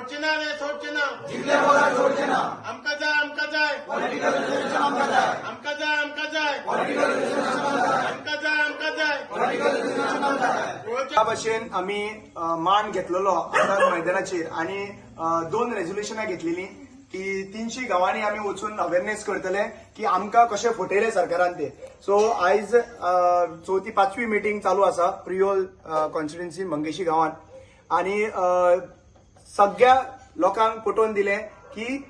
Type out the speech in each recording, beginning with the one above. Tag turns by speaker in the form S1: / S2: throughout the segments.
S1: सोडचे ना रे, सोडचे ना.
S2: जिखले बगर सोडचे ना.
S1: आमकां जाय, आमकां जाय.
S2: पॉलिटिकल रिजर्वेशन आमकां जाय.
S1: आमकां जाय, आमकां जाय.
S2: पॉलिटिकल रिजर्वेशन आमकां जाय.
S1: आमकां जाय, आमकां जाय.
S2: पॉलिटिकल रिजर्वेशन आमकां जाय.
S1: गोंयच्या
S3: ह्या भाशेन आमी मांड घेतलेलो आझाद मैदानाचेर आणि दोन रेजोल्युशनां घेतलेली की 300 गांवांनी आमी वचून अवेरनेस करतले की आमकां कशें फटयलें सरकारान ते. सो आयज चवथी पांचवी मिटींग चालू आसा प्रियोल कॉन्स्टिट्युन्सी मंगेशी गांवांत आणि सगळ्या लोकांक पटोवन दिलें की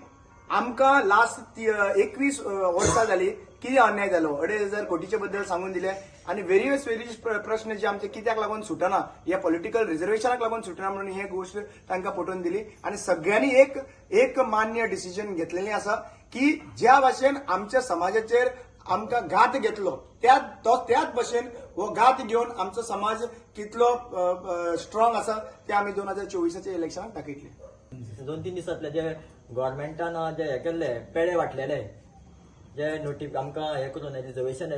S3: आमकां लास्ट 21 वर्सां जाली कितें अन्याय जालो. 2500 कोटीचे बद्दल सांगून दिले आणि वेरियस वेरियस प्रश्न जे आमचे कित्याक लागून सुटना, हे पॉलिटिकल रिझर्वेशनाक लागून सुटना म्हणून हे गोष्ट तांकां पटोवन दिली. आणि सगळ्यांनी एक एक मान्य डिसिजन घेतलेलें आसा की ज्या भाशेन आमच्या समाजाचेर आमकां घात घेतलो त्या तो त्याच भशेन हो घात घेवन आमचो समाज कितलो स्ट्रॉंग आसा ते आमी 2024 इलेक्शनाक दाखयतले.
S4: 2-3 दिसांतले जे गव्हर्मेंटान जे हे केल्ले पेडे वाटलेले, जे नोटीफ आमकां हे करून रिजर्वेशन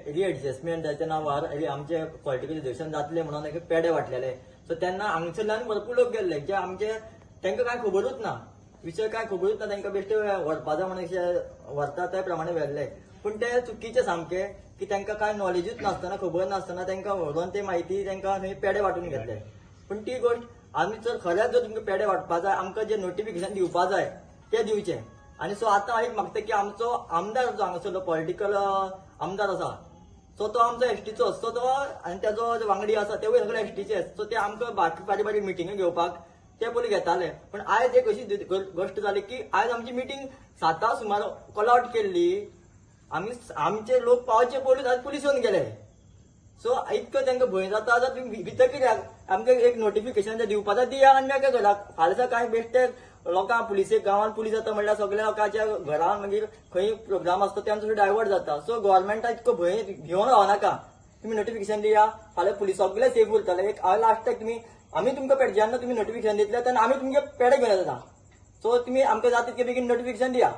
S4: रिएडजस्टमेंटाच्या नांवार आमचे पॉलिटिकल रिजर्वेशन जातले म्हणून एक पेडे वाटलेले. सो तेन्ना हांगसरल्यान भरपूर लोक गेल्ले जे आमचे तांकां कांय खबरूच ना, विशय कांय खबरूच ना, तांकां बेश्टे व्हरपा जाय म्हणून अशे व्हरता त्या प्रमाणे व्हेल्ले. पूण ते चुकीचे सामके की तांकां कांय नॉलेजूच नासतना, खबर नासतना तांकां व्हरून ते म्हायती तांकां थंय पेडे वांटून घेतले. पूण ती गोश्ट आमी जर खरेंच जर तुमकां पेडे वांटपा जाय, आमकां जे नोटिफिकेशन दिवपा जाय ते दिवचे. आनी सो आतां एक मागता की आमचो आमदार जो हांगासरलो पॉलिटिकल आमदार आसा, सो तो आमचो एसटीचो, सो तो आनी तेजो जो वांगडी आसा तेवूय सगळे एसटीचे. सो ते आमकां बाकी बारीक बारीक मिटिंग्यो घेवपाक ते पयलीं घेताले. पण आयज एक अशी गोश्ट जाली की आयज आमची मिटींग 7 सुमार कॉल आवट केल्ली, आमी आमचे लोक पावचे पयलींच आज पुलीस येवन गेले. सो इतको तांकां भंय जाता, जाल्यार तुमी भितर कित्याक आमकां एक नोटिफिकेशन दिवपा जाय दिया आनी मेकळे चला. फाल्यां कांय बेश्टे लोकांक पुलिसेक गांवांत पुलीस जाता म्हणल्यार सगळ्या लोकांच्या घरान मागीर खंय प्रोग्राम आसता ते आमचो डायवर्ट जाता. सो गव्हर्मेंटाक इतको भंय घेवन रावनाका, तुमी नोटिफिकेशन दिया, फाल्यां पुलीस सगळे सेफ उरतले. एक हांवें लास्टाक तुमी आमी तुमकां पेडे जेन्ना तुमी नोटिफिकेशन दितले तेन्ना आमी तुमगे पेडे घेवन येता. सो तुमी आमकां जाता तितके बेगीन नोटिफिकेशन दिया.